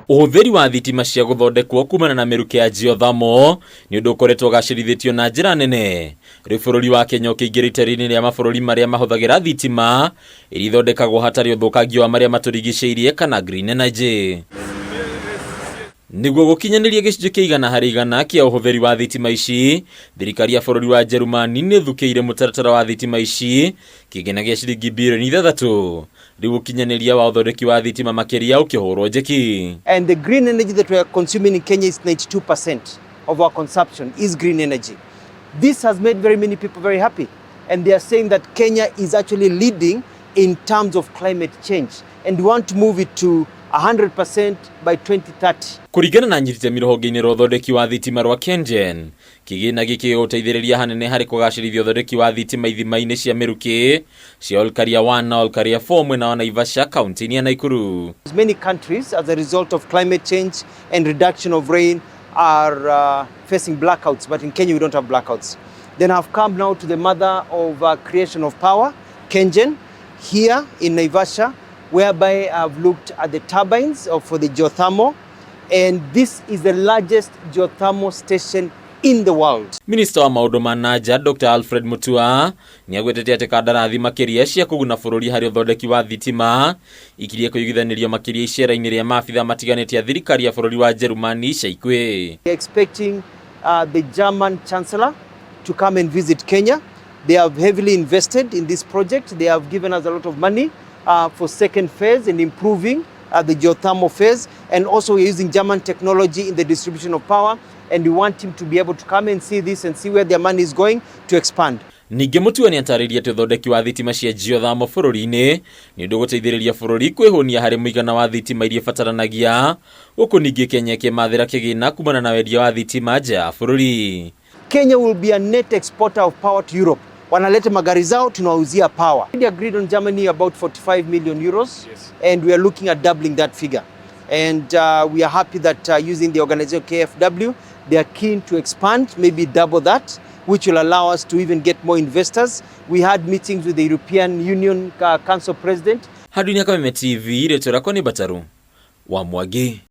Ũhũthĩri wa thitima cia gũthondekwo kumana na mĩrukĩ ya geothermal nĩ ũndũ ũkoretwo ũgacĩrithĩtio na njĩra nene. Rĩu bũrũri wa Kenya ũkĩingĩra itari-inĩ rĩa mabũrũri marĩa mahũthagĩra thitima iria ithondekagwo hatarĩ ũthũkangia wa marĩa matũrigicĩirie kana green energy. Nĩguo gũkinyanĩria gĩcunjĩ kĩa 100% kĩa ũhũthĩri wa thitima ici, thirikari ya bũrũri wa Njerumani nĩ ĩthukĩire mũtaratara wa thitima ici kĩgĩna gĩa ciringi birioni 6, rĩu ũkinyanĩria wa ũthondeki wa thitima makĩria ũkĩhũrwo njeki. And the green energy that we are consuming in Kenya is 92% of our consumption is green energy. This has made very many people very happy. And they are saying that Kenya is actually leading in terms of climate change. And we want to move it to 100% by 2030. Kũringana na anyiti rũhonge-inĩ rwa ũthondeki wa thitima rwa KenGen, kĩgĩna gĩkĩ gĩgũteithĩrĩria hanene harĩ kũgacĩrithia ũthondeki wa thitima ithima-inĩ cia mĩrukĩ cia Olkaria 1 na Olkaria 4 mwena wa Naivasha, kaunti-inĩ ya Nakuru. Many countries, as a result of climate change and reduction of rain, are facing blackouts, but in Kenya we don't have blackouts. Then I've come now to the mother of creation of power, KenGen, here in Naivasha, whereby I've looked at the turbines for the geothermal, and this is the largest geothermal station in the world. Minista wa maũndũ ma nanja Dr. Alfred Mutua nĩ agwetete atĩ kandarathi makĩria cia kũguna bũrũri harĩ ũthondeki wa thitima ikirie kũiguithanĩrio makĩria icera-inĩ rĩa maabitha matiganĩte a thirikari ya bũrũri wa Njerumani ica ikuhĩ. We are expecting the German Chancellor to come and visit Kenya. They have heavily invested in this project. They have given us a lot of money for second phase in improving the geothermal phase. And also we're using German technology in the distribution of power. And we want him to be able to come and see this and see where their money is going to expand. Ningĩ Mutua nĩ atarĩirie atĩ ũthondeki wa thitima cia geothermal bũrũri-inĩ nĩ ũndũ ũgũteithĩrĩria bũrũri kwĩhũnia harĩ mũigana wa thitima iria ibataranagia, gũkũ ningĩ Kenya ĩkĩmathĩra kĩgĩna kumana na wendia wa thitima nja ya bũrũri. Kenya will be a net exporter of power to Europe. Wanaleta magari zao, tunawauzia power. We agreed on Germany about €45 million, and we are looking at doubling that figure. And we are happy that using the organization KfW, they are keen to expand, maybe double that, which will allow us to even get more investors. We had meetings with the European Union Council President. Handũ-inĩ Kameme TV, rĩtwa rĩakwa nĩ Mbataru wa Mwangi.